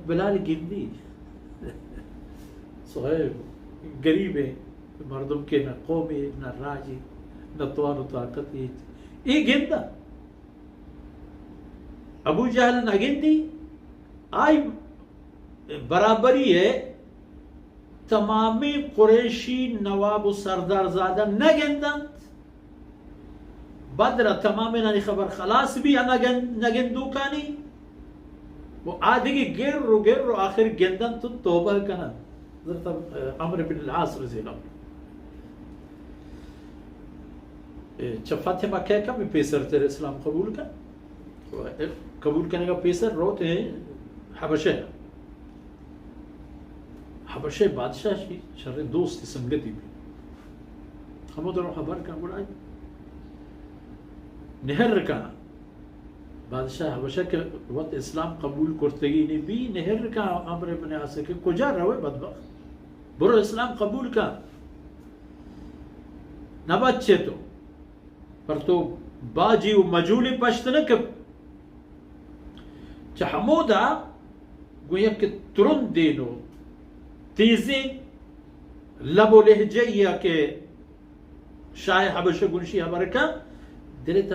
بلال گندی، صہیب، گریبیں مردم کہ نہ قومے، نہ راجے، نہ توان و طاقتے، اے گنداں۔ ابو جہل نہ گندی، آئی برابری ءَ تمامیں قریشی نواب و سردار زادہ نہ گندنت۔ بدر ءَ تمامینانی خبر خلاص بی، نہ گن-، نہ گندوکانی۔ و آ دگہ گر و گر و آخر گندنت و توبہ کننت۔ حضرت عمرو بن العاص رضی اللہ عنہ۔ اے، چہ فتح مکہ ءَ کمے پیسر تر اسلام قبول کن۔ و قبول کنگ ءَ پیسر روت حبشہ۔ حبشہ بادشاہ شی شریں دوست سنگتی بی۔ ہمود رو خبر کن گڑا نہر کن۔ بادشاہ حبشہ کہ وت اسلام قبول کرتگی نہ بی، نہر کن عمرو بن عاص کہ کجا روے بدبخت؟ برو اسلام قبول کن۔ نہ بچے تو۔ پر تو باجی و مجولی پشت نہ کپ۔ چہ ہمودا گوں یک ترندین و تیزیں لب و لہجہ یا کہ شاہ حبشہ گونشی ہبر کن، دل تہ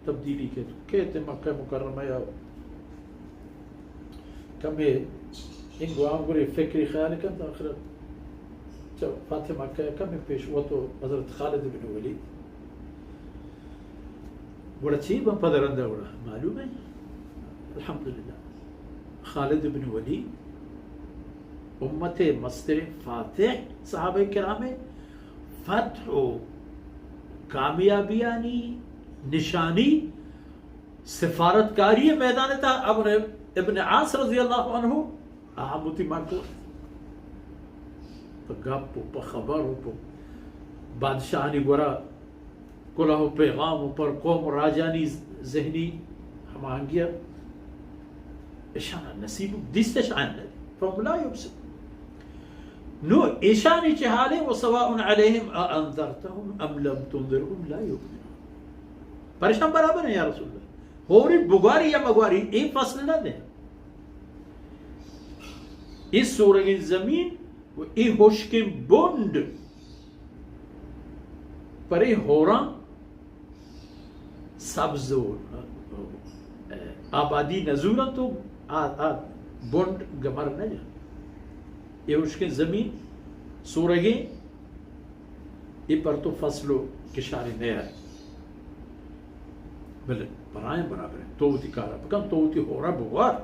تبدیلی کت۔ کیت مکہ مکرمہ یا کمے انگو آنگوری فکری خیال کنت، آخر چہ فتح مکہ کمے پیش وت و حضرت خالد بن ولید۔ گڑا چی بن پد رندا گڑا معلوم ہے؟ الحمدللہ۔ خالد بن ولید امت مستر فاتح صحابہ کرام فتح و کامیابیانی نشانی سفارتکاری میدان تا عمرو ابن عاص رضی اللہ عنہ، آ ہم وتی مردم پہ گپ و پہ خبر و پہ بادشاہانی گورا کلہ و پیغام و پر قوم و راجانی ذہنی ہماہنگی اشان نصیب دیستش آن ندی۔ فهم لا یبصرون۔ نو ایشانی چہ حالے و سواء علیہم اانذرتہم ام لم تنذرہم لا یؤمنون۔ پریشان برابر ہیں یا رسول اللہ۔ ہوری بگواری یا مگواری، اے فصل نہ دے۔ اے سورگیں زمین و اے ہشکیں بنڈ پرے ہوراں سبز و آبادی نزورنت و آ، آ بنڈ گمر نہ جنت۔ اے ہشکیں زمین سورگیں، اے پر تو فصل و کشاری نیار۔ بلے پرائیں برابر ہیں۔ تو وتی کارا بکن، تو وتی ہورا بگوار۔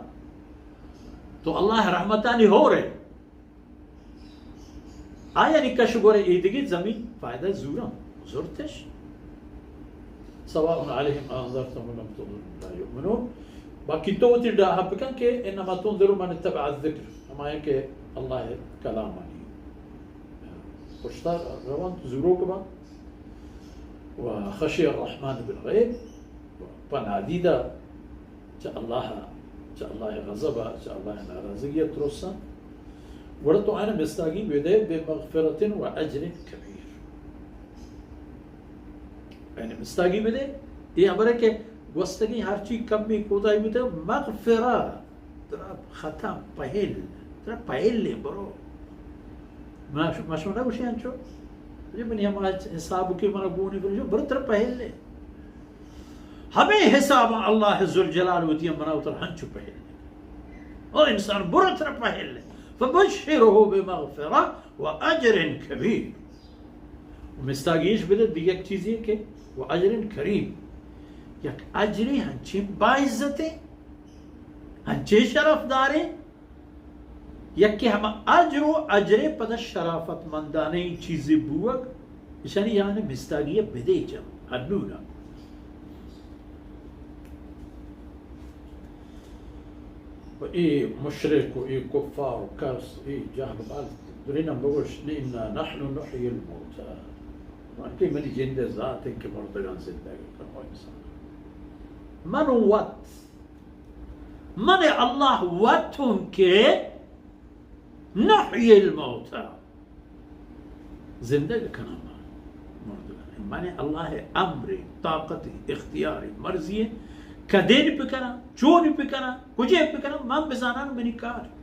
تو اللہ رحمتانی ہور ہے۔ آیانی کش گور ایدگی زمین فائدہ زوراں زرتش۔ سواء علیہم اانذرتہم ام لم تنذرہم لا یؤمنون۔ باقی تو وتی ڈاہا بکن کہ انما تنذر من اتبع الذکر، ہمائیں کہ اللہ کلامانی پشتا روانت، زوروک بنت۔ و خشی الرحمن بالغیب، پہ نادیدا چہ اللہ، چہ اللہ غضب، چہ اللہ ناراضگی ترساں۔ گڑا تو آیان مستاگی بدے بمغفرة و اجر کبیر۔ آیان مستاگی بدے، یہ خبر ہے کہ گوستگی ہرچی کمی کوتاہی بوتے، مغفرہ، ترا ختم، پہل، ترا پہل لے برو۔ ما ش-، ما شما نہ گوشی انچو؟ جی منی ہما حساب کے منا گونی کنی، برو ترا پہل لے۔ ہمیں حساب اللہ ذوالجلال وتی منا اتر ہنچو پہل لے۔ او انسان برو ترا پہل لے۔ فبشره بمغفرة و اجر کبیر۔ مستاگیش بدے دیگہ یک چیزی کہ و اجر کریم۔ یک اجری ہنچیں باعزتے، ہنچیں شرف داریں، یکے ہما اجر و اجرے پدا شرافت مندانیں چیزے بوگ، اشانی یعنی مستاگی بدے جم، ہنونا۔ و اے مشرک و اے کفار و کرس، اے جہل بال، درینم بگوش، انا نحن نحیی الموتی۔ من کہ منی جند ذات ہے کہ مردگان زندگ کنو انسان۔ من وت من اللہ وت ہوں کہ نحیی الموتی، زندگ کناں مردگان۔ من اللہ امر، طاقت، اختیار، مرضی ہے کدے نی پکراں، چونی پکراں، کجے پکراں، من بزاناں منی کار۔